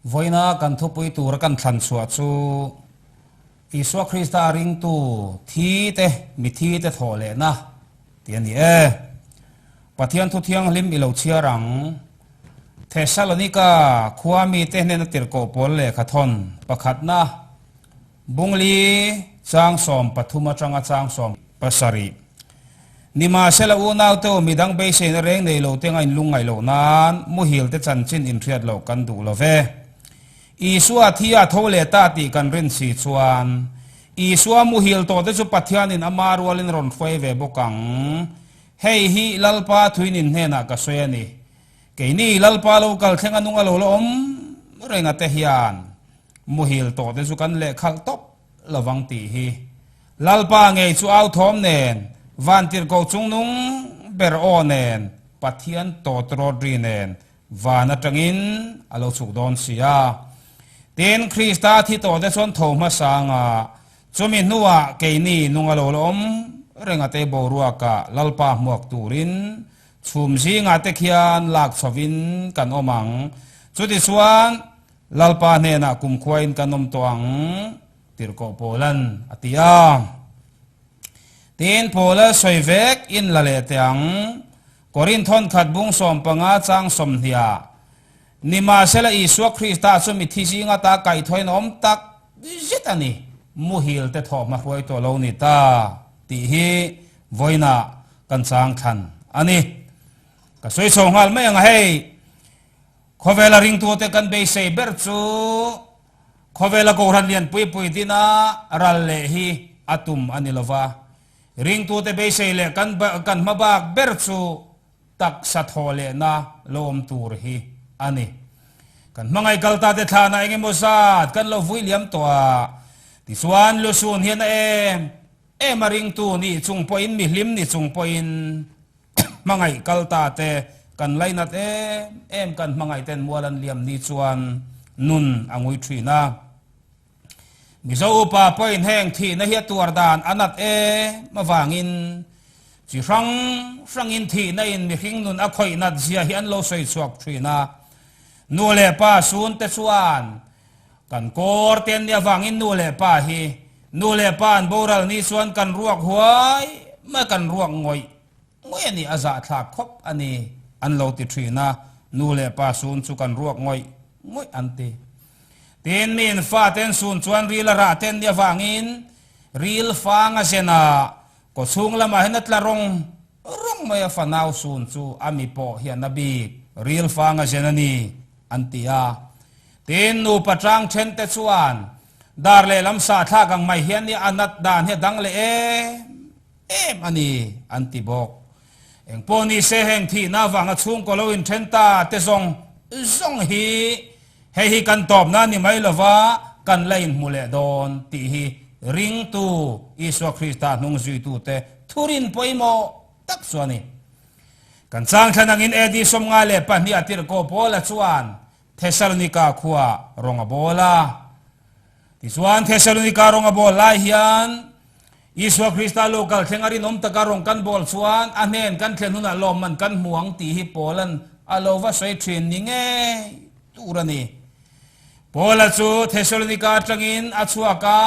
Vawiina kan thupui tura kan thlan chhuah chu Isua Krista ringtu thi te, mithi te thawh lehna tih a ni e. Pathian thu thianghlim i lo chhiar ang. Thesalonika khua mite hnena tirhkoh pawl lehkha thawn pakhatna Bungli chang 13 atanga chang 17. Nimahsela unaute u midang beiseina reng nei lo te nga inlung ngaih loh nan muhil te chanchin inhriat loh kan duh lo ve. Isua thi a tho leh ta tih kan rin si chuan Isua muhil tawh te chu Pathianin ama rualin rawn hruai ve bawk ang. Hei hi Lalpa thuinin hnenah ka sawi a ni. Keini Lalpa lo kal thleng a nung a lo la awm reng a te hian Muhil tawh te chu kan leh khalh tawp lovang tih hi Lalpa ngei chu au thawm nen, vantirhkoh chungnung ber aw nen, Pathian tawt rawt ri nen van atangin a lo chhuk dawn si a. Tin, Krista thi tawh te chuan tho hmasa anga chumi hnuah keini nung a lo la awm reng a te boruakah Lalpa hmuak turin chhum zingah te khian lak chhovin kan awm ang. Chutichuan, Lalpa hnenah kumkhuain kan awm tawh ang, tirhkoh Paula'n a ti a. Tin, Paula sawi vek in la leh teh ang, Korinth thawnkhat bung 15 chang 20ah, Nimahsela Isua Krista chu mithi zinga ta kaihthawin awm tak zet a ni, muhil te thawhhma hruai tawh lo ni ta, tih hi vawiinah kan chang thlan a ni. Ka sawi chho nghal mai ang a hei. Khawvela ringtute kan beisei ber chu khawvela Kohhran lian pui pui dina ral leh hi a tum a ni lova. Ringtute beisei leh kan kan hmabak ber chu taksa thawh lehna lo awm tur hi a ni. Kan hmangaih kaltate thlana eng emaw zat kan lo vui liam tawh a, tichuan lusun hian a em em a ringtu nih chung pawhin mihlim ni chung pawhin Hmangaih kal ta te kan lainat em em kan hmangaih ten mual an liam ni chuan nun a ngui thin a. Mizo upa pawhin heng thihna hi a tuar dan a nat em avangin chi hrang hrangin thihna in mihring nun a khawih nat zia hi an lo sawi chhuak thin a. Nu leh pa sun te chuan kan kawr te an nih avangin nu leh pa hi Nu leh pa an boral ni chuan kan ruak huai mai kan ruak ngawih ngawih a ni, a zahthlak khawp a ni an lo ti thin a, nu leh pa sun chu kan ruak ngawih ngawih an ti. Tin, miin fa ten sun chuan ril a rah ten ni avangin ril fang a zen a, kawchhung lamah hian a tla rawng rawng mai a, fanau sun chu a mi pawh hian a bik ril fang a zen a ni an ti a. Tin, nupa tang then te chuan Dar leh lam sa thlak ang mai hian i a nat dan hi a dang leh em em a ni, an ti bawk. Eng pawh ni se heng thihna avanga chhungkaw lo inthen ta te zawng zawng hi hei hi kan tawpna a ni mai lova kan la inhmu leh dawn tih hi ringtu Isua Krista hnung zuitute thurin pawimawh tak chu a ni. Kan changthlan angin AD 52 a tirhkoh Paula chuan Thessalonika khua rawng a bawl a. Tichuan, Thessalonika rawng a bawl lai hian Isua Krista lo kal thleng a rinawm taka rawng kan bawl chuan a hnen kan thlen hunah lawmman kan hmu ang tih hi Paula'n a lo va sawi thin ni ngei tur a ni. Paula chu Thessalonika atangin a chhuak a,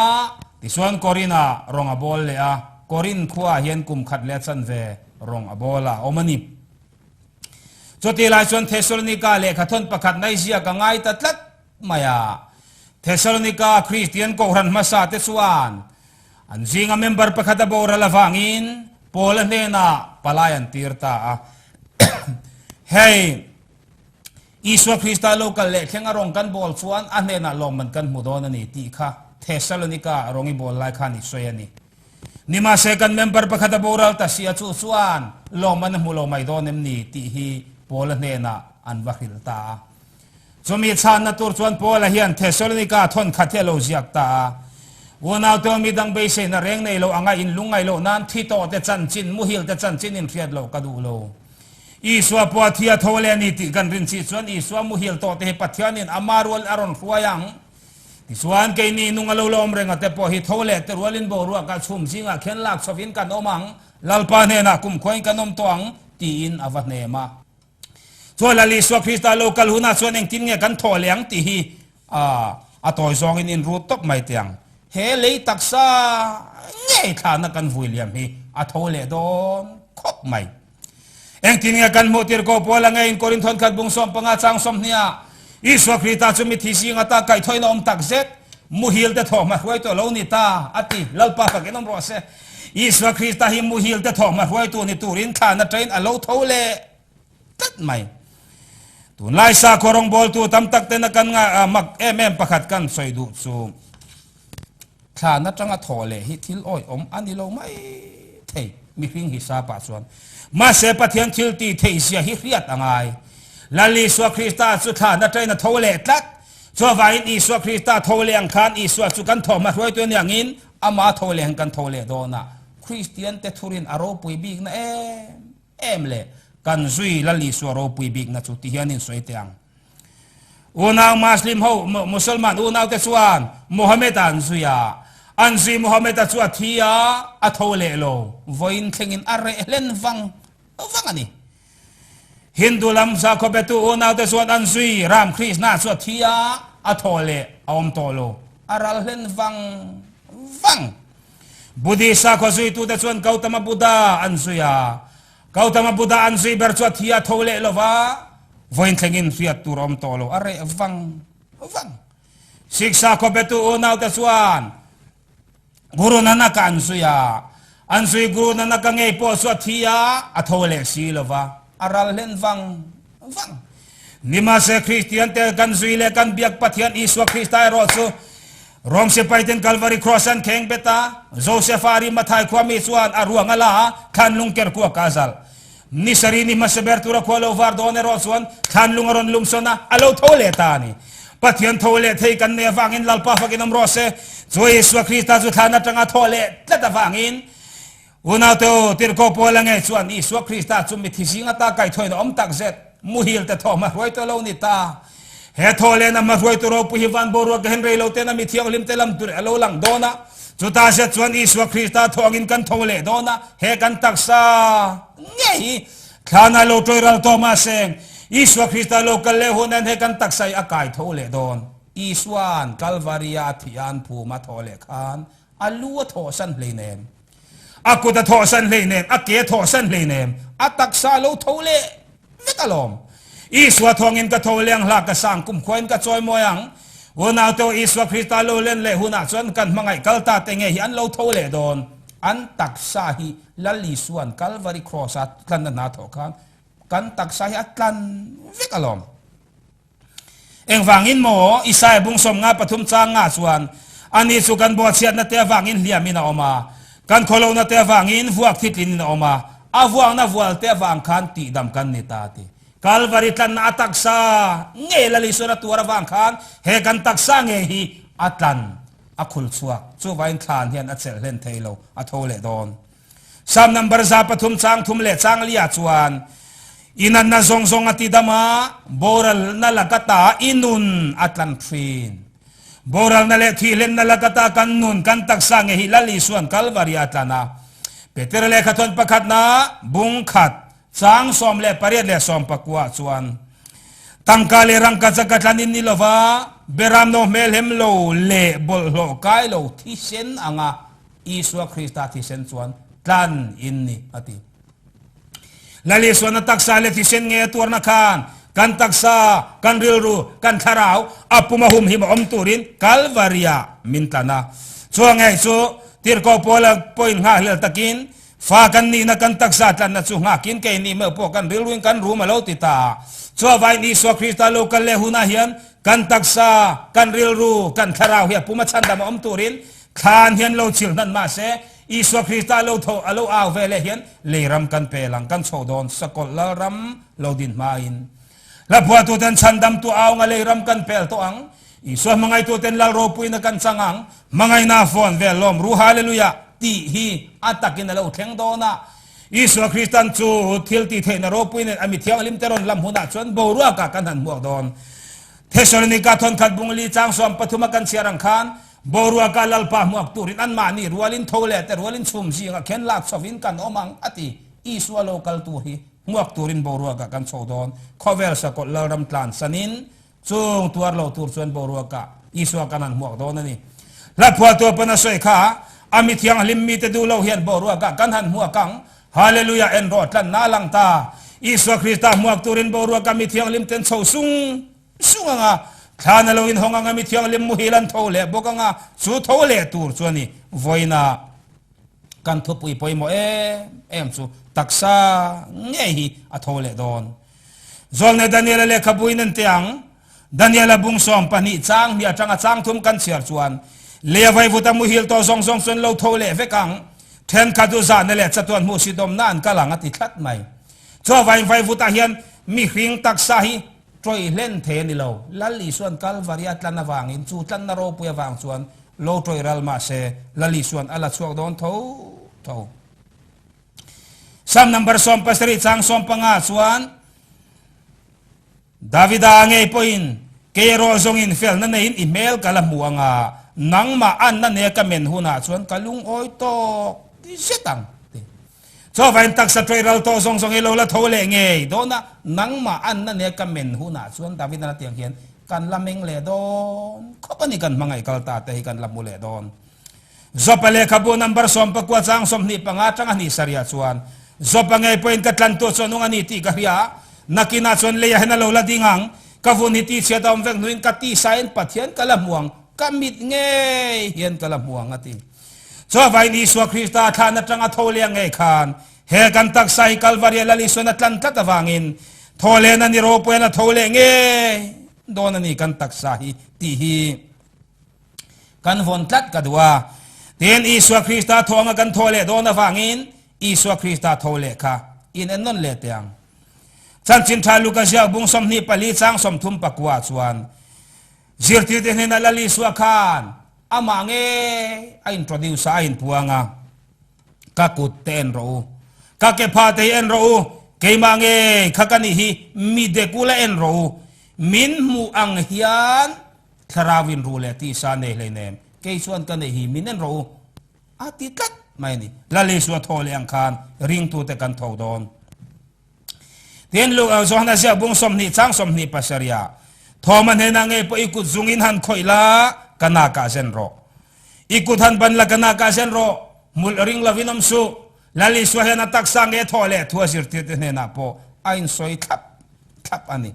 tichuan Korinah rawng a bawl leh a. Korin khuaah hian kum khat leh a chanve rawng a bawl a awm a ni. Chutih lai chuan Thessalonika lehkhathawn pakhat naizia ka ngai ta tlat mai a. Thessalonika Kristian Kohhran hmasa te chuan an zinga member pakhat a boral avangin Paula hnenah palai an tir ta a. Hei, Isua Krista lo kal leh thleng a rawng kan bawl chuan a hnenah lawmman kan hmu dawn a ni tih kha Thessalonika rawng i bawl lai khan i sawi a ni. Nimahse kan member pakhat a boral ta sia chu chuan lawm an hmu lo mai dawn em ni tih hi Paula hnenah an va hrilh ta a. Chumi chhanna tur chuan Paula hian Thessalonika thawn khat hi a lo ziak ta a. Unaute aw midang beiseina reng nei lo anga in lungngaih loh nan thi tawh te chanchin, muhil te chanchin in hriat loh ka duh lo. Isua pawh a thi a tho leh a ni tih kan rin chih chuan Isua muhil tawh te hi Pathianin ama rual a rawn hruai ang. Tichuan, keini nung a lo la awm reng a te pawh hi tho leh te rualin boruak ah chhum zingah khian lak chhovin kan awm ang, Lalpa hnenah kumkhuain kan awm tawh ang, tiin a va hnem a. Chuan Lal Isua Krista lo kal hunah chuan engtin nge kan thawh leh ang tih hi A, a tawi zawngin in rut tawp mai teh ang. He lei taksa ngei thlahna kan vui liam hi a tho leh dawn khawp mai. Engtin nge kan hmuh tir ko Paula ngeiin Korinthon khat bung 15 chang 20 ah Isua Krista chu mithi zing ata kaihthawina awm tak zet, muhil te thawhhma hruaitu a lo ni ta, a ti. Lalpa fakin awm rawh se. Isua Krista hi muhil te thawhhma hruaitu ni turin thlan atangin a lo tho leh tlat mai. Tunlai sakhaw rawngbawltu tam tak tena kan mak em em pakhat kan sawi duh chu thlan atanga thawh leh hi thil awihawm a ni lo mai thei mihring hi sapa chuan. Mahse Pathian thil tih theih zia hi hriat a ngai. Lal Isua Krista chu thlan atangin a tho leh tlat. Chuvangin Isua Krista tho leh ang khan Isua chu kan thawhhma hruaitu aniangin ama tho leh ang kan tho leh dawn a. Kristian te thurin a ropui bikna em em le, kan zui Lal Isua ropui bikna chu ti hian in sawi teh ang. Unau Muslim ho, Musalman unau te chuan Mohammed a an zui a, an zui Mohammed a chu a thi a, a tho leh lo, vawiin thlengin a reh hlen vang vang a ni. Hindu lam sakhaw betu unau te chuan an zui Ram Krishna chu a thi a, a tho leh a awm tawh lo, a ral hlen vang vang. Buddhist sakhaw zuitute chuan Gautama Buddha an zui a. Gautama Buddha an zui ber chu a thi a tho leh lo va, vawiin thlengin hriat tur a awm tawh lo, a reh vang vang. Sikh sakhaw betu unaute chuan Guru Nanak-a an zui a. An zui Guru Nanak-a ngei pawh chu a thi a, a tho leh si lo va, a ral hlen vang vang. Nimahse Kristiante kan zui leh kan biak Pathian Isua Krista erawh chu Rom sipaiten Kalvari Cross an kheng bet a, Josefa Arimathai khuami chuan a ruang a la a, thlanlung ker kuak a zalh. Ni sarih ni hmasa ber tura khua lo var dawn erawh chuan thlanlung a rawn lum sawn a, a lo tho leh ta a ni. Pathian tho leh thei kan nei avangin Lalpa fakin awm rawh se. Chu Isua Krista chu thlan atanga thaw leh tlat avangin Unaute u, tirhkoh Paula ngei chuan Isua Krista chu mithi zing ata kaihthawin a awm tak zet, muhil te thawh hmahruaitu a lo ni ta. He thaw lehna hmahruaitu ropui hi van boruak ka hen rei lo ten a mi thianghlim te lam tur a lo lang dawn a. Chuta zet chuan Isua Krista thaw angin kan tho leh dawn a, he kan taksa ngei hi thlan a lo tawi ral tawh mahse Isua Krista lo kal leh hun hian he kan taksa hi a kai tho leh dawn. Isua'n Kalvaria a thih a an phum a thawh leh khan A lu a thawhsan hleinem, a kut a thawhsan hleinem, a ke a thawhsan hleinem, a taksa a lo tho leh vek alawm. Isua thawngin ka tho leng hla ka sang kumkhuain ka chawi mawi ang. Unaute aw Isua Krista lo len leh hunah chuan kan hmangaih kal ta te nge hi an lo tho leh dawn. An taksa hi Lal Isua'n Kalvari Cross-a tlanna hna thawh khan kan taksa hi a tlan vek alawm. Engvangin maw Isaia bung 53 chang nga chuan, Ani chu kan buachiatna te avangin hliamin a awm a, kan khawlohna te avangin vuak thitlinin a awm a, a vuakna vual te avang khan tihdam kan ni ta ti. Kalvari tlanna a taksa ngei Lal Isuan a tuar avang khan he kan taksa ngei hi a tlan a khul chhuak. Chuvain thlan hian a chelh hlen thei lo, a tho leh dawn. Psalm number 300 chang thum leh chang lia chuan, I natna zawng zawng a ti dam a, boralna lakata i nun a tlang thin. Boralna leh thihlenna lakata kan nun kan taksa nge hi Lal Isuan Kalvari a tlan a. Peter lehkhathawn pakhatna bung khat chang 18 leh 19 chuan, Tangka leh rangka chaka tlan in ni lova, beram no hmelhem lo leh bawlhhlawh kai lo thisen anga Isua Krista thisen chuan tlan in ni, a ti. Lal Isuan a taksa leh thisen nge a tuarna khan kan taksa, kan rilru, kan thlarau a pum a humhim a awm turin Kalvaria min tlan a. Chuang ngei chu Tirhkoh Paula pawhin nghakhlel takin fa kan nihna kan taksa tlanna chu nghakin kei nih meuh pawh kan rilruin kan rum a lo ti ta. Chuavain Isua Krista lo kal leh hunah hian kan taksa, kan rilru, kan thlarau hi a pum a chhandam a awm turin Thlan hian lo chilh hnan mahse, Isua Krista lo tho a lo au ve leh hian lei ram kan pel ang, kan chho dawn, sakawlh lal ram lo din hmain. Hlaphuatuten chhandamtu aunga lei ram kan pel tawh ang, Isua hmangaituten lal ropuina kan chang ang, hmangaihna fawn vel lawm ru Hallelujah tih hi a takin a lo thleng dawn a. Isua Kristan chu thil tih theihna ropui nen a mi thianghlim te rawn lam hunah chuan boruakah kan han hmuak dawn. Thesalonika thawnkhat bungli chang 13 a kan chhiar ang khan, Boruaka Lalpa hmuak turin anmahni rualin tho leh te rualin chhum zingah khen lak chhovin kan awm ang, a ti. Isua lo kal tur hi hmuak turin boruakah kan chho dawn. Khawvel sakawlh Lalram tlan sanin. Chung tuar lo tur chuan boruakah Isua kan han hmuak dawn a ni. Hla phuahtu pawn a sawi kha, A mi thianghlim mite duh lo hian boruakah kan han hmuak ang. Hallelujah en rawh tlanna a lang ta. Isua Krista hmuak turin boruakah mi thianghlim ten chho sung sung ang a, thlan a lo inhawng ang a, mi thianghlim muhil an tho leh bawk ang a, chu tho leh tur chu a ni. Vawiina kan thupui pawimawh em em chu taksa ngei hi a tho leh dawn. Zawlne Daniela lehkhabuin an ti ang, Daniela bung 12 chang hnih atanga chang thum kan chhiar chuan, Lei a vaivuta muhil tawh zawng zawng chuan lo tho leh vek ang, thenkhat chu zahna leh chatuan hmuhsitawmna an kal ang a ti tlat mai. Chaw vain vaivutah hian mihring taksa hi tawih hlen thei a ni lo. Lal Isuan Kalvaria tlan avangin chu tlanna ropui avang chuan lo tawih ral mah se Lal Isuan a la chhuak dawn tho tho. Psalm number 17 chang 15 chuan Davida ngei pawhin kei erawh zawngin felna neiin i hmel ka la hmu anga nangmah anna nea ka men hunah chuan ka lungawi tawk ti zet ang ti. Chawvain taksa tawih ral tawh zawng zawng i lo la tho leh ngei dawn a, nangmah anna nea ka men hunah chuan David-a la tiang hian kan la meng leh dawn khawp a ni kan hmangaih kal ta te hi kan la hmu leh dawn. Jopa lehkhabu number 19 chang 25 atanga hnih sarih ah chuan, Jopa ngei pawhin ka tlan tur chuan nung a ni tih ka hria a, nakinah chuan leiah hian a lo la ding ang, ka vun hi tihchhiat a awm vek hnuin ka tihsain Pathian ka la hmu ang, ka mit ngei hian ka la hmu ang a ti. Chuvangin Isua Krista thlan atanga tho leh ngei khan he kan taksa hi Kalvaria Lal Isuan a tlan tlat avangin tho lehna ni ropuian a tho leh ngei dawn a ni kan taksa hi tih hi. Kan vawn tlat ka duh a. Tin, Isua Krista thawnga kan thaw leh dawn avangin Isua Krista tho leh kha in en nawn leh teh ang. Chanchin Tha Luka ziak bung 24 chang 34 chuan zirtirte hnenah Lal Isua khan amah nge a introduce a, a inpuang a, Ka kut te en rawh u, ka ke pha te hi en rawh u, keimah nge kha ka nih hi mi dek ula en rawh u, min hmuh ang hian Thlarau in ru leh tisa nei hleinem, kei chuan ka neih hi min en rawh u, a ti tlat mai a ni. Lal Isua thaw leh ang khan ringtute kan tho dawn. Tin, Johana ziak bung 20 chang 27 ah, Thawma hnenah ngei pawh i kut zungin han khawih la, ka nakah zen rawh. I kut han ban la, ka nakah zen rawh. Hmulh ring lovin awm suh. Lal Isua hian a taksa nge thaw leh thu a zirtirte hnenah pawh a insawi thlap. thlap a ni.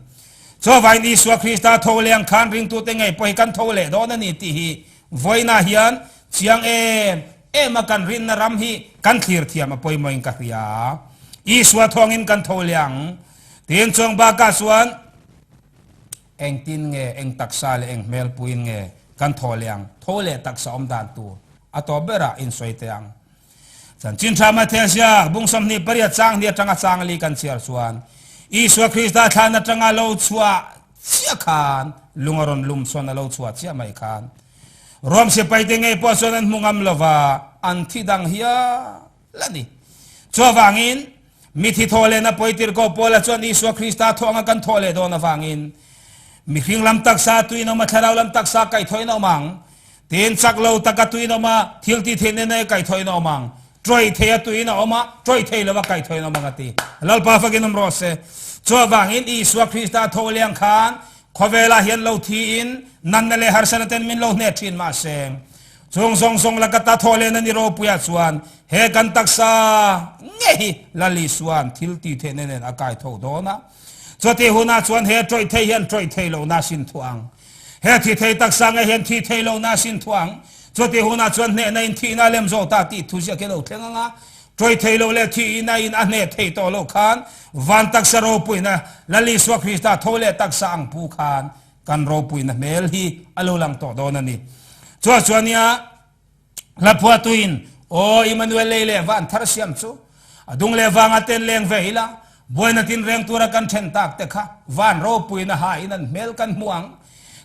Chuvangin Isua Krista tho leh ang khan ringtute ngei pawh hi kan tho leh dawn a ni tih hi vawiinah hian chiang em em a kan rinna ram hi kan thlir thiam a pawimawhin ka hria. Isua thawngin kan tho leh ang tiin chuang bakah chuan engtin nge eng taksa leh eng hmelpuiin nge kan tho leh ang, tho leh taksa awm dan tur a tawp berah insawi teh ang. Chanchin Tha Matthia ziak bung 28 chang hnih atanga chang li kan chhiar chuan Isua Krista thlan atanga lo chhuah chiah khan lung a rawn lum sawn a lo chhuah chiah mai khan Rom sipaite ngei pawh chuan an hmu ngam lova an thi dang hial a ni. Chuvangin mithi thaw lehna pawitir ko Paula chuan Isua Krista thaw anga kan thaw leh dawn avangin mihring lam taksa tuin awm a thlarau lam taksa kaihthawhin a awm ang. Tin chak lo taka tuin awm a, thil ti theih nena i kaihthawhin a awm ang. Tawih thei a tuin a awm a, tawih thei lova kaihthawhin a awm ang a ti. Lalpa fakin awm rawh se. Chuvangin Isua Krista tho liang khan khawvelah hian lo thiin nanna leh harsana ten min lo hneh thin mahse, chung zawng zawng laka ta thaw lehna ni ropuiah chuan he kan taksa ngei hi Lal Isua'n thil ti theihna nen a kai tho dawn a. Chutih hunah chuan he tawih thei hian tawih thei lohna a sin thuah ang. He thi thei taksa nge hian thi thei lo na sin thuang. Chuti hunah chuan hnehna in thihna a lem zawh ta tih thu ziak hi lo thleng ang a. Ṭawih thei lo leh thi ina in a hneh thei tawh loh khan van taksa ropuina Lal Isua Krista tho leh taksa ang pu khan kan ropuina hmel hi a lo lang tawh dawn a ni. Chuah chuan nia Hlaphuatuin, Aw Immanuel lei leh van thar siam chu a dung leh vanga ten leng ve ila, buaina tin reng tura kan then tak te kha van ropuina ha in an hmel kan hmu ang.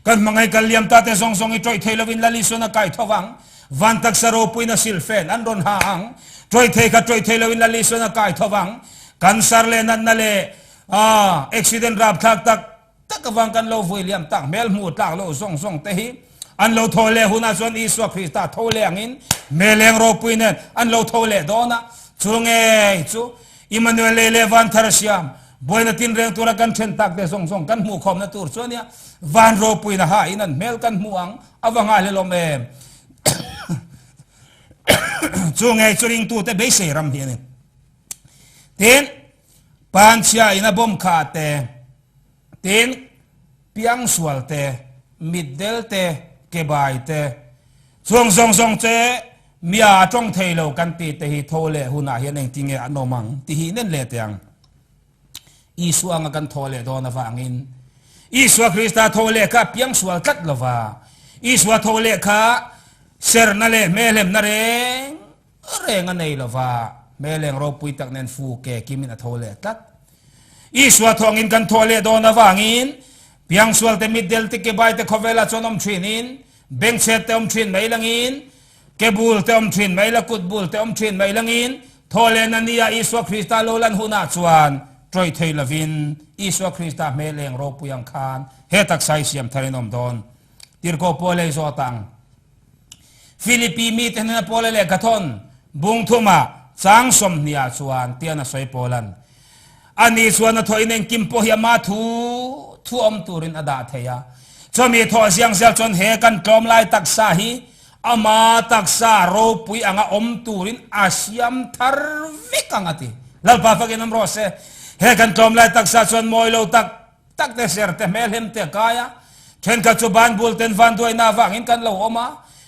Kan hmangaih kal liam ta te zawng zawng i tawih thei lovin Lal Isuan a kai tho vang. Van taksa ropuina silfen an rawn ha ang. Tawih thei kha tawih thei lovin Lal Isuan a kai tho vang. Cancer leh natna leh accident rapthlak tak Tak avang kan lo vui liam tak hmel hmuh tlak loh zawng zawng te hi an lo tho leh hunah chuan Isua Krista tho leh angin meleng ropui nen an lo tho leh dawn a, chu ngei chu Immanuel lei leh van thar siam buaina tinreng tura kan then tak te zawng zawng kan hmuh khawmna tur chu a nia. Van ropuina ha in an hmel kan hmu ang, a va ngaihlelawm em? Chu ngei chu ringtute beisei ram hi a ni. Tin, panchhia in a bomb kha te, tin, piangsual te, mitdel te, kebai te, chuang zawng zawng che mia tawng thei lo kan tih te hi tho leh hunah hian engtinge an awm ang ti hi nen leh teh ang. Isua anga kan thaw leh dawn avangin Isua Krista thaw leh kha piangsual tlat lova, Isua thaw leh kha serna leh hmelhemna reng reng a nei lova, hmeleng ropui tak nen fu ke kimin a tho leh tlat. Isua thawngin kan thaw leh dawn avangin piangsual te mitdel te kebai te khawvelah chuan awm thinin bengchhet te awm thin mai langin Ke bul te awm thin mai la, kut bul te awm thin mai langin, thawhlen a nia Isua Krista lo lan hunah chuan tawih thei lovin Isua Krista hmel eng ropui ang khan he taksa hi siam thar in awm dawn. Tirhkoh Paul ei zawt ang. Filipi mite hnena Paula lehkhathawn bung thuma chang sawmhniah chuan tian a sawi Paulan Ani chuan a thawhin engkim pawh hi ama thu thu awm turin a dah thei a. Chumi thawh ziang zel chuan he kan tlawm lai taksa hi ama taksa ropui anga awm turin a siam thar vek ang a ti. Lalpa fakin awm rawh se. He kan tlawm lai taksa chuan mawi lo tak tak te ser te hmel hem te a kai a. Thenkhat chu ban bul ten vanduaina avangin kan lo awm a,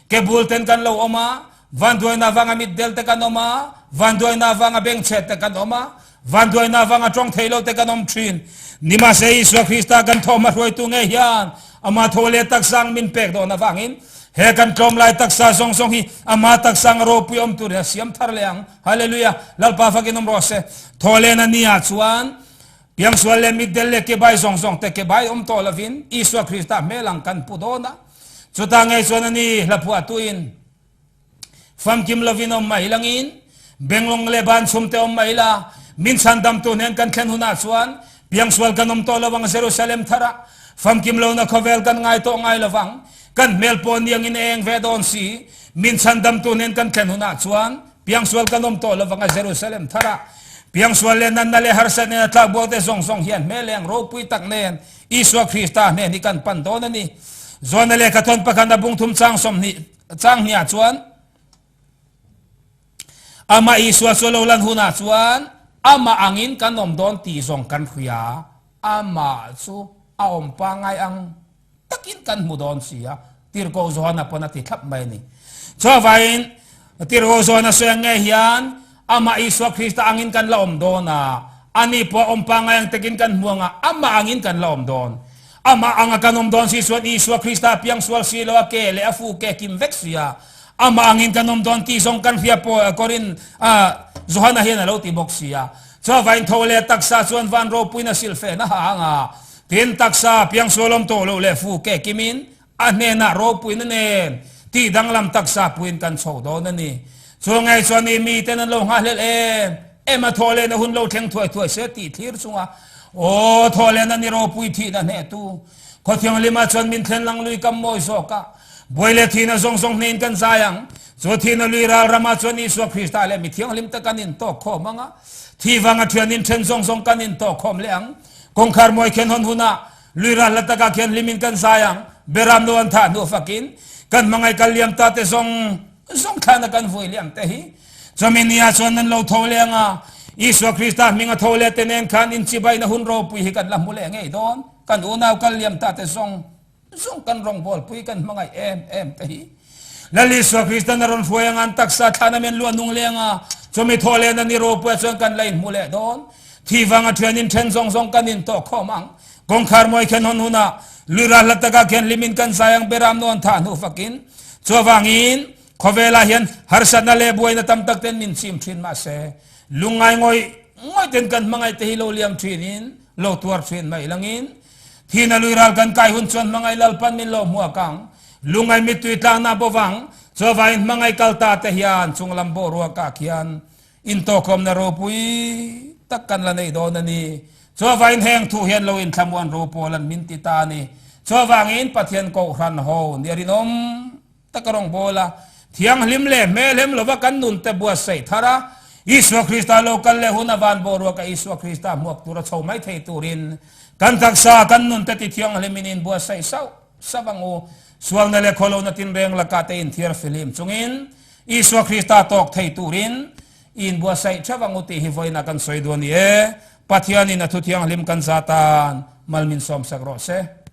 ke bul ten kan lo awm a, vanduaina avanga mitdel te kan awm a, vanduaina avanga bengchhet te kan awm a, vanduaina avanga tawng thei lo te kan awm thin. Nimahse Isua Krista kan thawhma hruaitu nge hian ama thaw leh taksang min pek dawn avangin he kan tlawm lai taksa zawng zawng hi ama taksang ropui awm turin a siam thar leh ang. Hallelujah! Lalpa fakin awm rawh se. Thawhlen a nia chuan Piangsual leh mitdel leh kebai zawng zawng te kebai awm tawh lovin Isua Krista hmel ang kan pu dawn a. Chutah ngei chuan a ni hlaphuahtuin famkim lovin awm mai langin benglawng leh banchhum te awm mai la, min chhandamtu hnen kan thlen hunah chuan piangsual kan awm tawh lovang Jerusalem tharah famkim lohna khawvel kan ngai tawh ngai lovang, kan hmel pawh niangin a eng ve dawn si, min chhandamtu hnen kan thlen hunah chuan Piangsual kan awm tawh lovang a Jerusalem tharah piangsual leh nanna leh harsat nena tlakbuak te zawng zawng hian hmeleng ropui tak nen Isua Krista hnen hi kan pan dawn a ni. Zawna lehkha thawn pakhat a bung thum chang 20 chang hniah chuan Amah Isua chu a lo lan hunah chuan amah angin kan awm dawn tih zawng kan hria, amah chu a awm pangngai ang. Takin kan hmu dawn si a, Tirhkoh Johana pawn a ti thlap mai a ni. Chuvangin, Tirhkoh Johana sawi ang nge hian, Amah Isua Krista angin kan la awm dawn a, ani pawh a awm pangngai ang takin kan hmu ang a, amah angin kan la awm dawn. Amah anga kan awm dawn si chuan Isua Krista a piang sual si lo a, ke leh a fu ke kim vek si a, amah angin kan awm dawn tih zawng kan hria pawh Korin Johana hian a lo ti bawk si a. Chuvangin tho leh taksa chuan van ropuina silhfen a ha ang a, Tin, taksa piangsual awm tawh loh leh fu ke kimin a hnenah ropuina nen tih danglam taksa puiin kan chho dawn a ni. Chu ngei chuan i miten an lo nghahhlelh em em a, thawh lehna hun lo thleng thuai thuai se tih thlir chunga aw thawh lehna ni ropui thihna hnehtu Khawthianghlima chuan min thlen lang lui kam mawi zawk a, buai leh thihna zawng zawng hnehin kan zai ang. Chu thihna lui ral ramah chuan Isua Krista leh mi thianghlim te kan intawkkhawm ang a, thih vanga thian inthen zawng zawng kan intawkkhawm leh ang. Kawngkhar mawi khen hawn hunah lui ral hla takah khian hlimin kan zai ang, Beram no an thah hnu fakin kan hmangaih kal liam ta te zawng zawng thlana kan vui liam te hi. Chumi nia chuan nan lo tho leh anga Isua Krista hminga tho leh te nen khan inchibaina hun ropui hi kan la hmu leh ngei dawn. Kan unau kal liam ta te zawng zawng kan rawngbawlpui kan hmangaih em em te hi. Lal Isua Krista na rawn hruai anga an taksa thlan a men luah nung leng a, chumi thawh lehna ni ropuia chuan kan la inhmu leh dawn. Thi vanga thian in then zawng zawng kan intawh khawm ang. Kawngkhar mawi khen hawn hunah lui ral hla takah khian hlimin kan zai ang beram nuan thah hnu fakin. Chuvangin khawvelah hian harsatna leh buaina tam tak ten min chim thin mahse lungngai ngawih ngawih ten kan hmangaih te hi lo liam thinin lo tuar thin mai langin Thina lui ral kan kai hun chuan hmangaih Lalpan min lo hmuak ang. Lungai mittui tlangna bovang, chuavain hmangaih kal ta te hian chunglam boruakah khian intawkawmna ropui tak kan la nei dawn a ni. Chuavain heng thu hian lo inthlamuan ropawl an min ti ta a ni. Chuvangin Pathian Kohhran ho nia rinawm taka rawngbawla thianghlim leh hmelhem lova kan nun te buatsaih thar a, Isua Krista lo kal leh hun a van boruaka Isua Krista hmuak tura chho mai thei turin. Kan taksa, kan nun te ti thianghlimin in buatsaih sauh sauh ang u. Sualna leh khawlohna tinreng lakah te inthiar fihlim chungin Isua Krista tawk thei turin i inbuatsaih theuh ang u tih hi vawiinah kan sawi duh a ni e. Pathianin a thu thianghlim kan zatan mal min sawmsak rawh se.